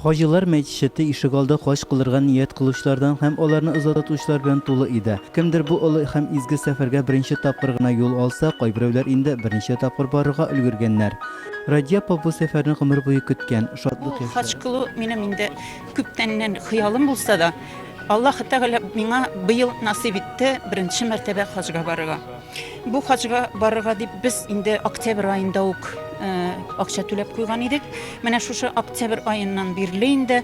Хаҗилар мәчете ишегалды хаҗ кылырга ният кылучылардан һәм аларны озатучылар белән тулы иде. Кемдер бу олы һәм изге сәфәргә беренче тапкыр гына юл алса, кайберәүләр инде берничә тапкыр барырга өлгергәннәр. Радия апа бу сәфәрне гомер буе көткән, шатлык Бу хаҗ кылу минем инде күптәннән хыялым булса да, Аллаһы Тәгалә миңа быел насыйп итте беренче мәртәбә хаҗга барырга. Бу хаҗга барырга дип без инде октябрь аенда ук э, акча түләп куйган идек. Менә шушы октябрь аеннан бирле инде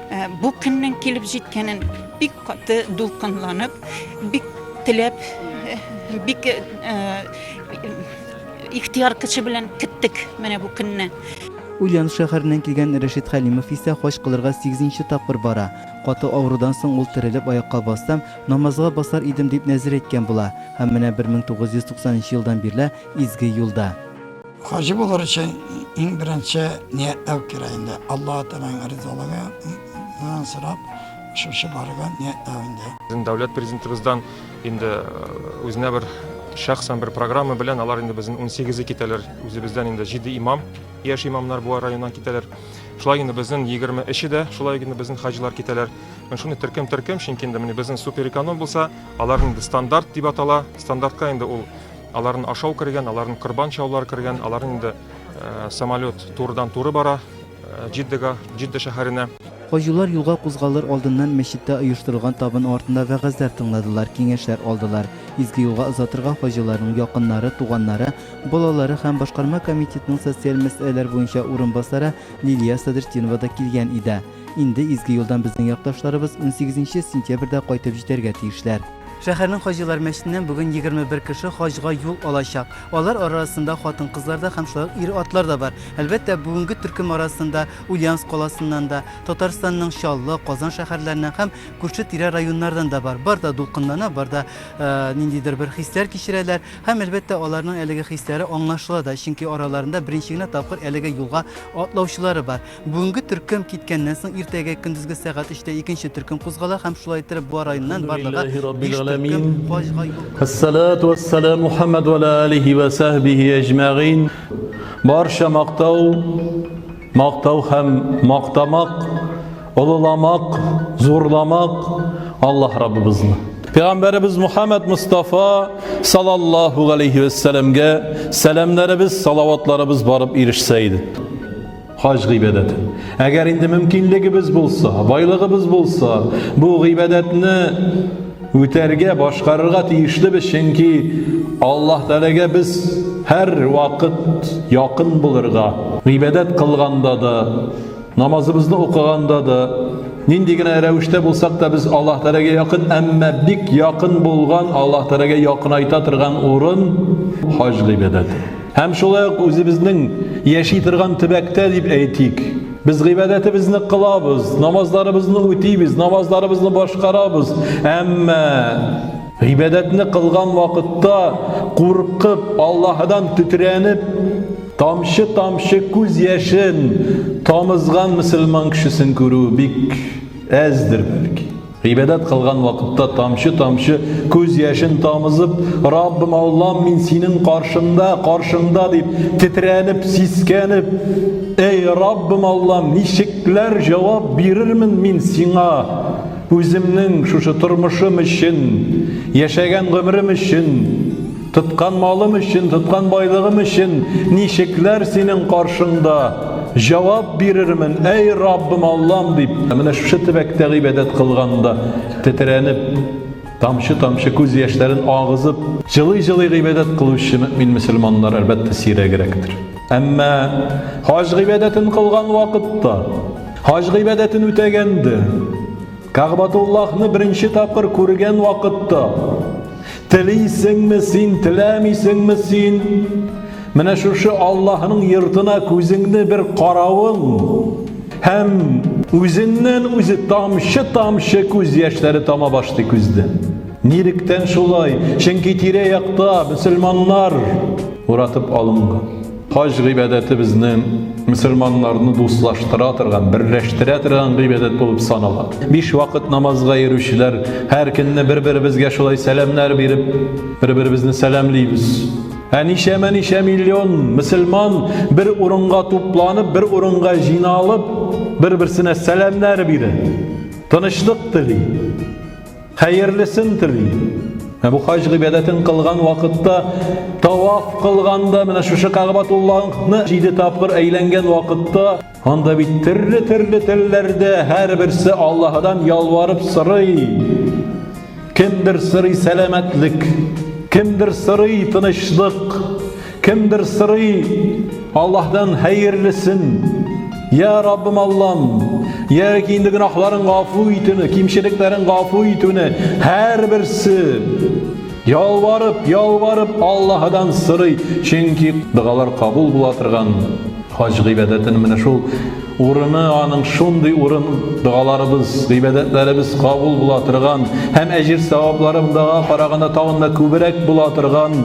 э, бу көннең килеп җиткәнен бик каты дулкынланып, бик теләп, э, бик ихтыяр көче белән көттек менә бу көнне. Ульяновск шәһәреннән килгән Рәшит Хәлимов исә хаҗ кылырга сигезенче тапкыр бара. Каты авырудан соң ул терелеп аякка бассам, намазга басар идем дип нәзер әйткән була. Һәм менә 1990 нчы елдан бирле изге юлда. Хаҗи булыр өчен иң беренче ниятләү кирәк инде. Аллаһы Тәгаләнең ризалыгы сорап, шушы барырга ниятләү инде. Безнең дәүләт президентыбыздан инде үзенә бер шәхсән бер программа белән алар инде безнең 18-е китәләр. Үзебездән инде 7 имам, яшь имамнар Буа районыннан китәләр. Шулай инде безнең 23-е дә шулай инде безнең хаҗилар китәләр. Менә шундый төркем-төркем, чөнки инде менә безнең супер эконом булса, алар инде стандарт дип атала. Стандартка инде ул аларның ашау кергән, аларның корбан чалулар кергән, аларның инде э, самолет турыдан-туры бара э, Җиддага, Җидда шәһәренә. Хаҗилар юлга кузгалыр алдыннан мәчеттә оештырылган табын артында вәгазьләр тыңладылар, киңәшләр алдылар. Изге юлга озатырга хаҗиларның якыннары, туганнары, балалары һәм башкарма комитетның социаль мәсьәләләр буенча урынбасары Лилия Садретдинова да килгән иде. Инде изге юлдан безнең якташларыбыз унсигезенче сентябрьдә кайтып җитәргә тиешләр. Шәһәрнең Хаҗилар мәчетеннән бүген 21 кеше хаҗга юл алачак. Алар арасында хатын-кызлар да һәм шулай ук ир-атлар да бар. Әлбәттә, бүгенге төркем арасында Ульяновск каласыннан да, Татарстанның Чаллы, Казан шәһәрләреннән һәм күрше-тирә районнардан да бар. Бар да дулкынлана, бар да ниндидер бер хисләр кичерәләр. Һәм, әлбәттә, аларның әлеге хисләре аңлашыла да, чөнки араларында беренче генә тапкыр әлеге юлга атлаучылары бар. Бүгенге төркем киткәннән соң иртәгә көндезге сәгать өчтә икенче төркем кузгала һәм шулай иттереп Буа районыннан барлыгы биш төркем хаҗга юл. Әссалату вәссәламу Мухаммад ва аля алихи ва сахбихи әҗмәгыйн. Барча мактау, мактау һәм мактамак, олыламак, зурламак Аллаһ Раббыбызны. Пәйгамбәребез Мухаммад Мустафа саллаллаһу алейхи вәссәламгә сәламнәребез, салаватларыбыз барып ирешсә иде. Хаҗ гыйбадәте. Әгәр инде мөмкинлегебез булса, байлыгыбыз булса, бу гыйбадәтне үтәргә, башкарырга тиешлебез, чөнки Аллаһ Тәгаләгә без һәр вакыт якын булырга, гыйбадәт кылганда да, намазыбызны укыганда да, нинди генә рәвештә булсак та без Аллаһ Тәгаләгә якын, әмма бик якын булган, Аллаһ Тәгаләгә якынайта торган урын хаҗ гыйбадәте. Һәм шулай ук үзебезнең яши торган төбәктә дип әйтик, без гыйбадәтебезне кылабыз, намазларыбызны үтибез, намазларыбызны башкарабыз, әмма гыйбадәтне кылган вакытта куркып, Аллаһыдан тетрәнеп, тамчы-тамчы күз яшен тамызган мөселман кешесен күрү бик әздер бәлки. Гыйбадәт кылган вакытта тамчы-тамчы күз яшен тамызып, Раббым Аллам, мин синең каршыңда, каршыңда дип тетрәнеп, сискәнеп, Эй, Раббым Аллам, ничекләр җавап бирермен мин сиңа үземнең шушы тормышым өчен, яшәгән гомерем өчен, Тоткан малым өчен, тоткан байлыгым өчен ничекләр синең каршыңда җавап бирермен, әй Раббым Аллам дип. Менә шушы төбәктә гыйбадәт кылганда тетрәнеп, тамчы-тамчы күз яшьләрен агызып, җылый-җылый гыйбадәт кылучы мөмин мөселманнар әлбәттә сирәгрәктер. Әмма хаҗ гыйбадәтен кылган вакытта, хаҗ гыйбадәтен үтәгәндә, Кәгъбатуллаһны беренче тапкыр күргән вакытта, Телисеңме син, теләмисеңме син? Менә шушы Аллаһның йортына күзеңне бер каравың һәм үзеннән үзе тамчы-тамчы күз яшьләре тама башлый күздән. Нилектән шулай? Чөнки тирә-якта мөселманнар уратып алынган. Хаҗ гыйбадәте безне мөселманнарны дуслаштыра торган, берләштерә торган гыйбадәт булып санала. Биш вакыт намазга йөрүчеләр һәр көнне бер-беребезгә шулай сәламнәр биреп, бер-беребезне сәламлибез. Ә ничәмә-ничә миллион мөселман бер урынга тупланып, бер урынга җыйналып, бер-берсенә сәламнәр бирә, тынычлык тели, хәерлесен тели. Ә бу хаҗ гыйбадәтен кылган вакытта, таваф кылганда, менә шушы Кәгъбатуллаһны җиде тапкыр әйләнгән вакытта, анда бит төрле-төрле телләрдә һәрберсе Аллаһыдан ялварып сорый. Кемдер сорый сәламәтлек, кемдер сорый тынычлык, кемдер сорый Аллаһдан хәерлесен. Я Раббым Аллам, яки инде гөнаһларын гафу итүне, кимчелекләрен гафу итүне һәрберсе ялварып, ялварып Аллаһыдан сорый, чөнки догалар кабул була торган Хаҗ гыйбадәтен менә шул урыны аның шундый урын догаларыбыз, гыйбадәтләребез кабул була торган һәм әҗер саваплары мондага караганда тагын да күбрәк була торган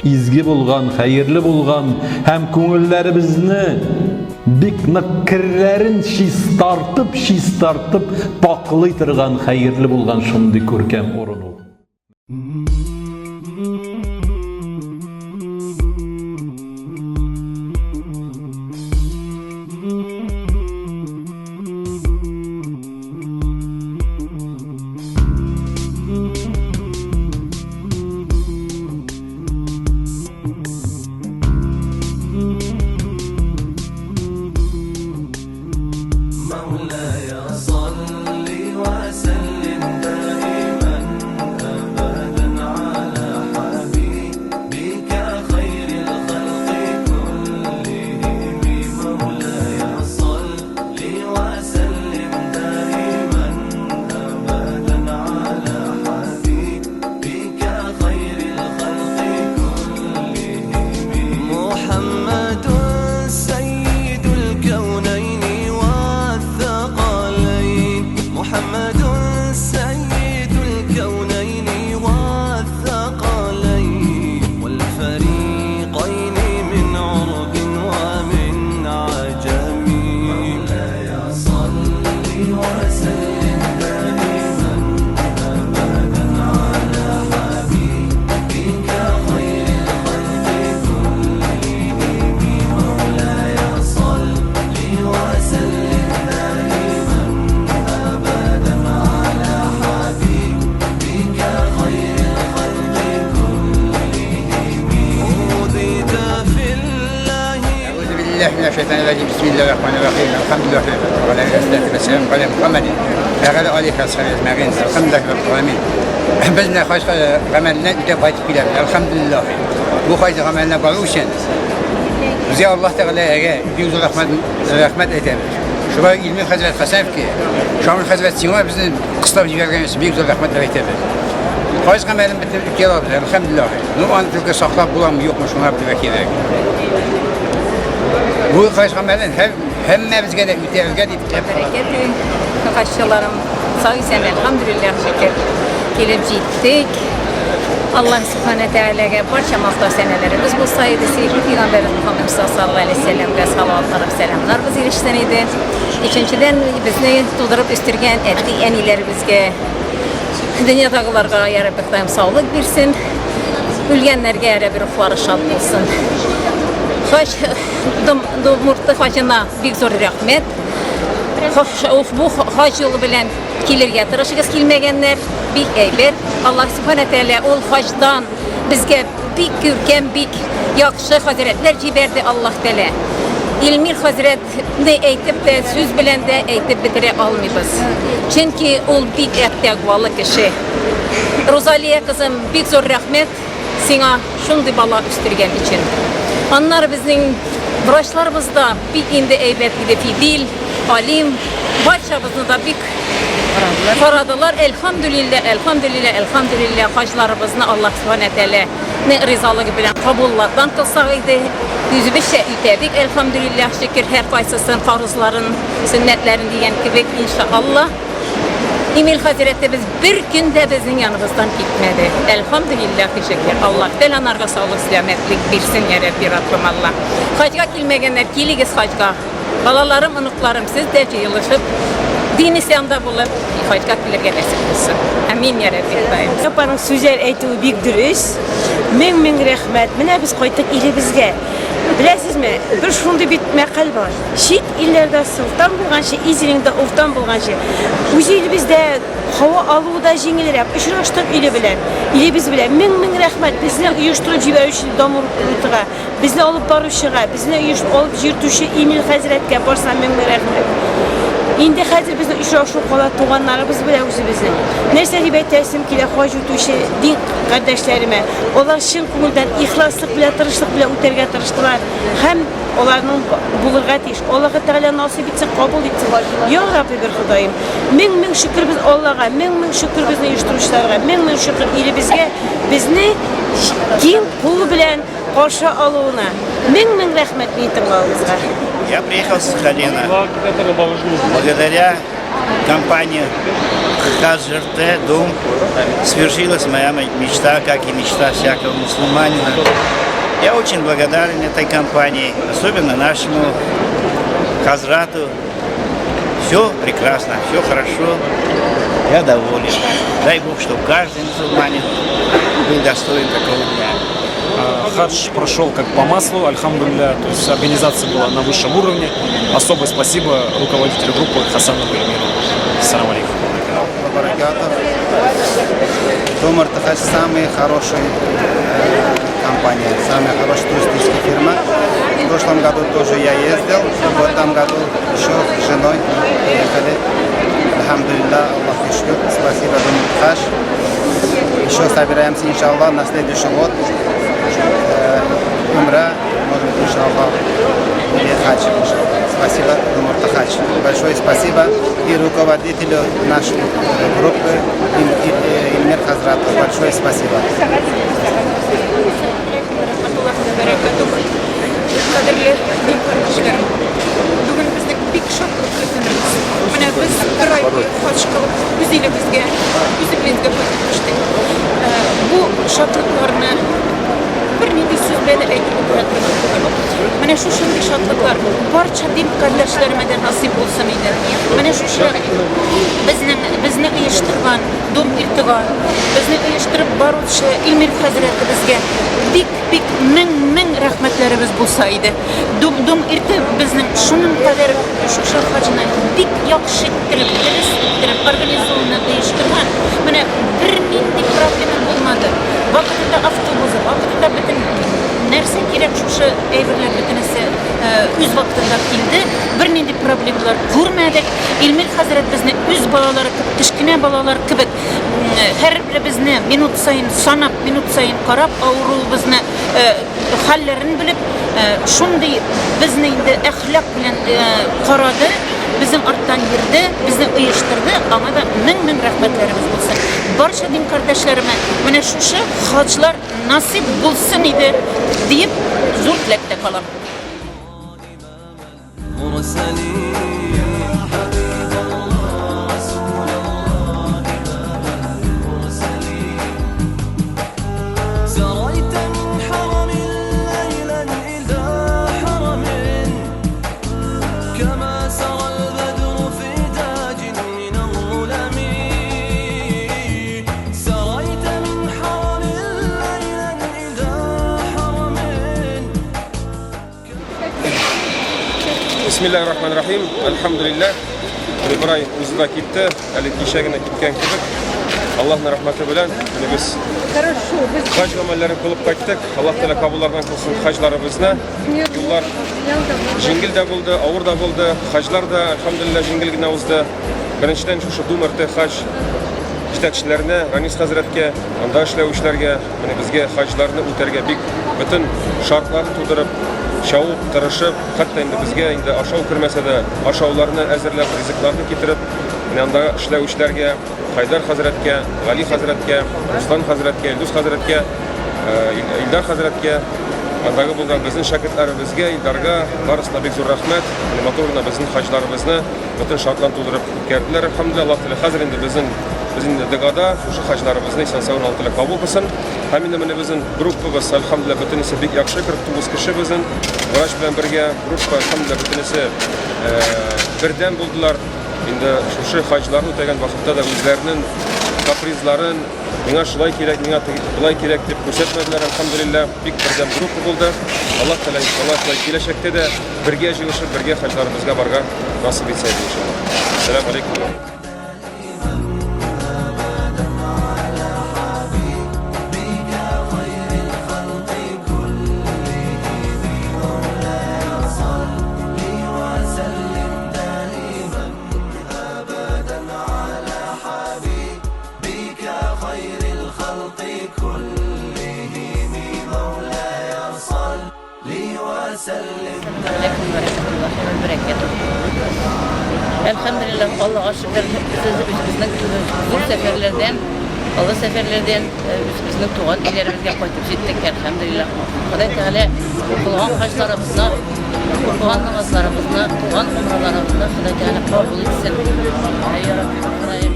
изге булган, хәерле булган һәм күңелләребезне бик нык керләрен чистартып, чистартып паклый торган хәерле булган шундый күркәм урын ул. Без менә хаҗ гамәленнән үтәп кайтып киләбез. Әлхәмдүлилләһ. Бу хаҗ гамәленә бару өчен безгә Аллаһ Тәгаләгә бик зур рәхмәт, рәхмәт әйтәбез. Шулай Илмир хәзрәт Хәсәновка, Шамил хәзрәт сиңа безне кыстап җибәргән өчен бик зур рәхмәтләр әйтәбез. Хаҗ гамәлен бетереп үти алабыз, әлхәмдүлилләһ. Ну, аны только саклап буламы, юкмы, шуңа белергә кирәк. Бу хаҗ гамәлен һәм һәммәбезгә дә үтәргә дип Бәрәкәт хаҗчыларым. Сау исән, әлхәмдүлилләһ, шөкер. Килеп җиттек. Аллаһ Субхана Тәгаләгә барча мактау сәнәләребез булса иде, сөекле пәйгамбәребез Мөхәммәд саллаллаһу алейһи вәсәлләмгә салаватлар һәм сәламнарыбыз ирешсен иде. Икенчедән, безне тудырып үстергән әти-әниләребезгә, дөньядагыларга, я Рабби Ходаем, саулык бирсен. Үлгәннәргә, я Рабби, рухлары шат булсын. Хаҗ Мурты хаҗына бик зур рәхмәт. Бу хаҗ юлы белән килергә тырышыгыз килмәгәннәр, бик әйбәт. Аллаһ Субхана Тәгалә ул хаҗдан безгә бик күркәм, бик яхшы хәзрәтләр җибәрде Аллаһ Тәгалә. Илмир хәзрәтне әйтеп тә, сүз белән дә әйтеп бетерә алмыйбыз. Чөнки ул бик тәкъвалы кеше. Рузалия кызым, бик зур рәхмәт сиңа шундый бала үстергән өчен. Аннары безнең врачларыбыз да бик инде әйбәт иде, Фидил, Алим, барчабызны да бик карадылар. Әлхәмдүлилләһ, әлхәмдүлилләһ, әлхәмдүлилләһ, хаҗларыбызны Аллаһ Субханә Тәгаләнең ризалыгы белән кабуллардан кылсак иде. Үзебезчә үтәдек, әлхәмдүлилләһ, шөкер, һәркайсысын, фарызларын, сөннәтләрен дигән кебек, иншааллаһ. Эмиль хәзрәтебез бер көн дә безнең яныбыздан китмәде. Әлхәмдүлилләһи шөкер. Аллаһ Тәгалә анарга саулык, сәламәтлек бирсен, я Рабби, Раббым Аллаһ. Хаҗга килмәгәннәр, килегез хаҗга. Балаларым, оныкларым, сез дә җыелышып, дин исламда булып, хаҗга килергә нәсип булсын. Амин, я Рабби, Ходаем. Апаның сүзләр әйтүе бик дөрес. Мең-мең рәхмәт. Менә без кайттык илебезгә. Беләсезме, бер шундый бит мәкаль бар. Чит илләрдә солтан булганчы, үз илеңдә олтан булганчы. Үз илебездә һава алуы да җиңелрәк. Очраштык иле белән, илебез белән. Мең-мең рәхмәт безне оештырып җибәрүче Дамуртыга, безне алып баручыга, безне оеш алып йөртүче Эмиль хәзрәткә барсына мең-мең рәхмәт. Инде хәзер безнең очрашу кала туганнарыбыз белән үзебезнең. Нәрсә дип әйтәсем килә хаҗ үтүче дин кардәшләремә. Алар чын күңелдән ихласлык белән, тырышлык белән үтәргә тырыштылар һәм аларның булырга тиеш. Аллаһы Тәгалә насыйп итсен, кабул итсен. Я Рабби бер Ходаем. Мең-мең шөкер без Аллага, мең-мең шөкер безне оештыручыларга, мең-мең шөкер илебезгә безне киң кул белән каршы алуына. Мең-мең рәхмәт мине тыңлавыгызга. Я приехал с Сахалина. Благодаря компании ХЖРТ «Дом» свершилась моя мечта, как и мечта всякого мусульманина. Я очень благодарен этой компании, особенно нашему Хазрату. Все прекрасно, все хорошо. Я доволен. Дай Бог, чтобы каждый мусульманин был достоин такого дня. Хадж прошел как по маслу, альхамдулилля, то есть организация была на высшем уровне. Особое спасибо руководителю группы Хасану Эльмиру. Салам алейкум. Думар Хадж самый хороший компания, самая хорошая туристическая фирма. В прошлом году тоже я ездил, в этом году еще с женой приехали. Альхамдулилля, Аллах шүкер, спасибо Думар Хадж. Еще собираемся, иншаллах, на следующий год. Умра, может быть, иншаллах, или хадж. Спасибо, Думар Хадж. Большое спасибо и руководителю нашей группы Ильмир Хазрату. Большое спасибо. Кадерле дин кардәшләрем, бүген безнең бик шатлыклы көнебез. Менә без бер ай буе хаҗ кылып, үз илебезгә, үз илебезгә кайтып төштек. Бу шатлыкларны бернинди сүз белән дә әйтеп бетерә торган түгел. Менә шушындый шатлыклар барча дин кардәшләремә дә насыйп булсын иде. Менә шушы безнең безне оештырган Дом Иртыга, безне оештырып баручы Илмир хәзрәтебезгә бик бик мең-мең рәхмәтләребез булса иде. Дом, дом ирте безнең шуның кадәр шушы хаҗны бик яхшы иттереп, дөрес иттереп, организованно оештырган. Менә бернинди проблема булмады. Вакытында автобусы, вакытында бөтен нәрсә кирәк шушы әйберләр бөтенесе үз вакытында килде. Бернинди проблемалар күрмәдек. Илмир хәзрәт безне үз балалары кебек, кечкенә балалар кебек һәрберебезне минут саен санап, минут саен карап, авыруыбызны хәлләрен белеп, шундый безне инде әхлак белән карады, безнең арттан йөрде, безне оештырды. Аңа да мең-мең рәхмәтләребез булсын. Барча дин кардәшләремә менә шушы хаҗлар насыйп булсын иде диеп зур теләктә калам. Бисмиллахир рахманир рахим. Альхамдулиллах. Бер ай узды да китте. Әле кичә генә киткән кебек. Аллаһның рәхмәте белән менә без хаҗ гамәлләрен кылып кайттык. Аллаһ Тәгалә кабуллардан кылсын хаҗларыбызны. Юллар җиңел дә булды, авыр да булды. Хаҗлар да, альхамдулиллах, җиңел генә узды. Беренчедән шушы Думәртә хаҗ җитәкчеләренә, Ранис хәзрәткә, анда эшләүчеләргә, Менә безгә хаҗларны үтәргә бик бөтен шартлар тудырып, чабып, тырышып, хәтта инде безгә инде ашау кермәсә дә, ашауларны әзерләп, ризыкларны китереп, менә анда эшләүчеләргә, Хайдар хәзрәткә, Гали хәзрәткә, Руслан хәзрәткә, Илдус хәзрәткә, Илдар хәзрәткә, андагы булган безнең шәкертләребезгә, Илдарга, барысына бик зур рәхмәт. Менә матур гына безнең хаҗларыбызны бөтен шартлар тудырып үткәрделәр, әлхәмдүлилләһ, Аллаһ Тәгалә хәзер инде безнең Без инде догада шушы хаҗларыбызны исән-сау Аллаһ Тәгалә кабул кылсын. Һәм инде менә безнең группабыз, әлхәмдүлилләһ, бөтенесе бик яхшы, 49 кеше безнең врач белән бергә группа, әлхәмдүлилләһ, бөтенесе бердәм булдылар. Инде шушы хаҗларны үтәгән вакытта да үзләренең капризларын, миңа шулай кирәк, миңа болай кирәк дип күрсәтмәделәр, әлхәмдүлилләһ, бик бердәм группа булды. Аллаһ Тәгалә иншаллаһ шулай киләчәктә дә бергә җыелышып, бергә хаҗларыбызга барырга насыйп итсә иде иншаллаһ. Сәлам алейкум. Әлхәмдүлилләһ, Аллага шөкер, без үзебезнең зур сәфәрләрдән, олы сәфәрләрдән үзебезнең туган илләребезгә кайтып җиттек, әлхәмдүлилләһ. Ходай Тәгалә кылган хаҗларыбызны, укыган намазларыбызны, кылган умраларыбызны Ходай Тәгалә кабул итсен. Әй, Раббим, Ходаем.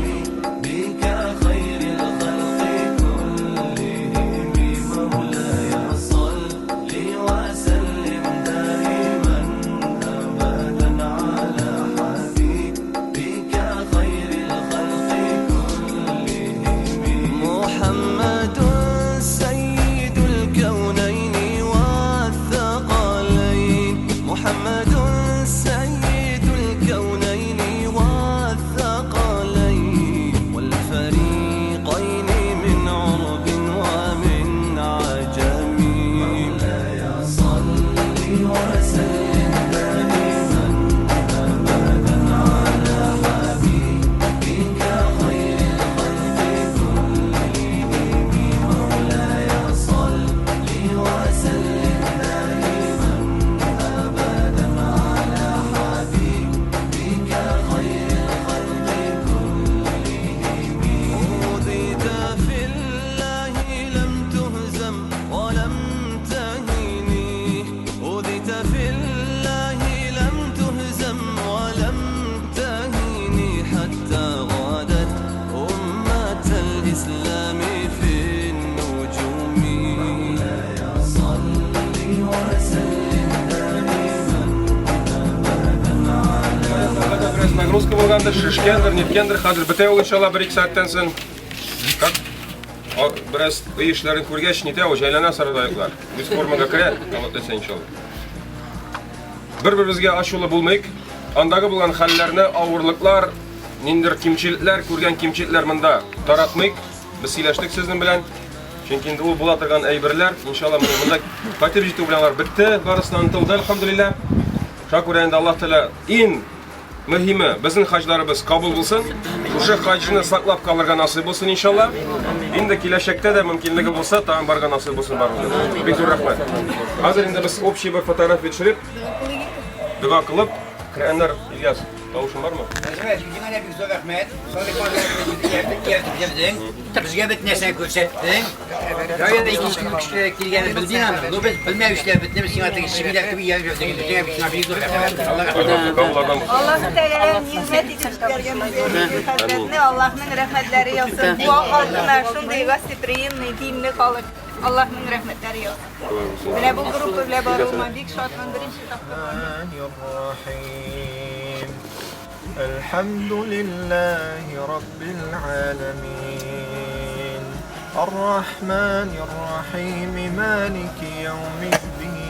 Нагрузка булгандыр, шешкәндер, ниткәндер. Хәзер бетә ул иншалла бер-ике сәгатьтән соң. Как? Бераз өй эшләрен күргәч, нитә ул җайлана сарыдаяклар. Үз формага керә, Алла теләсә иншалла. Бер-беребезгә ачулы булмыйк. Андагы булган хәлләрне, авырлыклар, ниндидер кимчелекләр, күргән кимчелекләр монда таратмыйк. Без сөйләштек сезнең белән. Чөнки инде ул була торган әйберләр, иншалла, менә монда кайтып җитү белән алар бетте, барысына онытылды, әлхәмдүлилләһ. Шуңа күрә инде Аллаһ Тәгалә иң мөһиме, безнең хаҗларыбыз кабул булсын. Шушы хаҗны саклап калырга насыйп булсын, иншалла. Инде киләчәктә дә мөмкинлеге булса, тагын барырга насыйп булсын барыбызга. Бик зур рәхмәт. Хәзер инде без общий бер фотография төшереп, дога кылып, Коръәннәр, Ильяс, тавышың бармы? Хәзрәт, үзеңә дә бик зур рәхмәт. Садык мырза, безгә бит нәрсә күрсәттең. Районда икенче көн кешеләр килгәнен белдең аны. Ну без белмәүчеләр бетне без сиңа теге чебиләр кебек ияреп йөрдек инде. Үзеңә бик сиңа бик зур рәхмәт. Аллаһ Аллаһ Тәгалә нигъмәт итеп җибәргән безгә хәзрәтне, Аллаһның рәхмәтләре яусын. Бу халкына шундый гостеприимный, динле халык. Аллаһның рәхмәтләре яусын. Менә бу группа белән баруыма бик шатмын, беренче тапкыр бардым. Әлхәмдүлилләһи раббил галәмин. Ар-Рахманир Рахим, Малики яумиддин.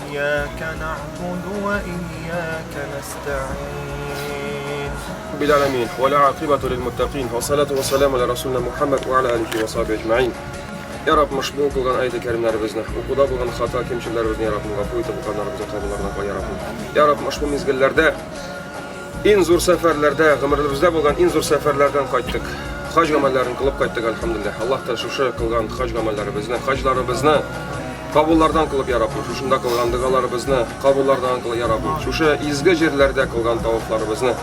Ияка нәгъбуду ва ияка нәстәгыйн. Раббил галәмин, вә ләгакыйбату лил муттакин, вә салату вә саламу аля расулина Мухаммад вә аля алихи вә сахбихи әҗмәгыйн. Я Раббым, ошбу укылган аяте кәримнәребезне, укуда булган хата, кимчелекләребезне, я Раббым, гафу итеп, укыганнарыбызны кабулларына кыл, я Раббым. Я Раббым, ошбу мизгелләрдә иң зур сәфәрләрдә, гомерлебездә булган иң зур сәфәрләрдән кайттык. Хаҗ гамәлләрен кылып кайттык, әлхәмдүлилләһ. Аллаһ Тәгалә шушы кылган хаҗ гамәлләребезне, хаҗларыбызны кабуллардан кылып, я Раббым, шушында кылган догаларыбызны кабуллардан кыл, я Раббым. Шушы изге җирләрдә кылган тавафларыбызны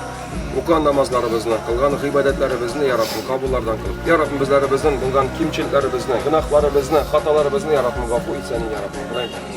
Укыган намазларыбызны, кылган гыйбадәтләребезне, я Раббым, кабуллардан кыл. Я Раббым, безләребезнең булган кимчелекләребезне, гөнаһларыбызны, хаталарыбызны, я Раббым, гафу итсән, я Раббым, Ходаем.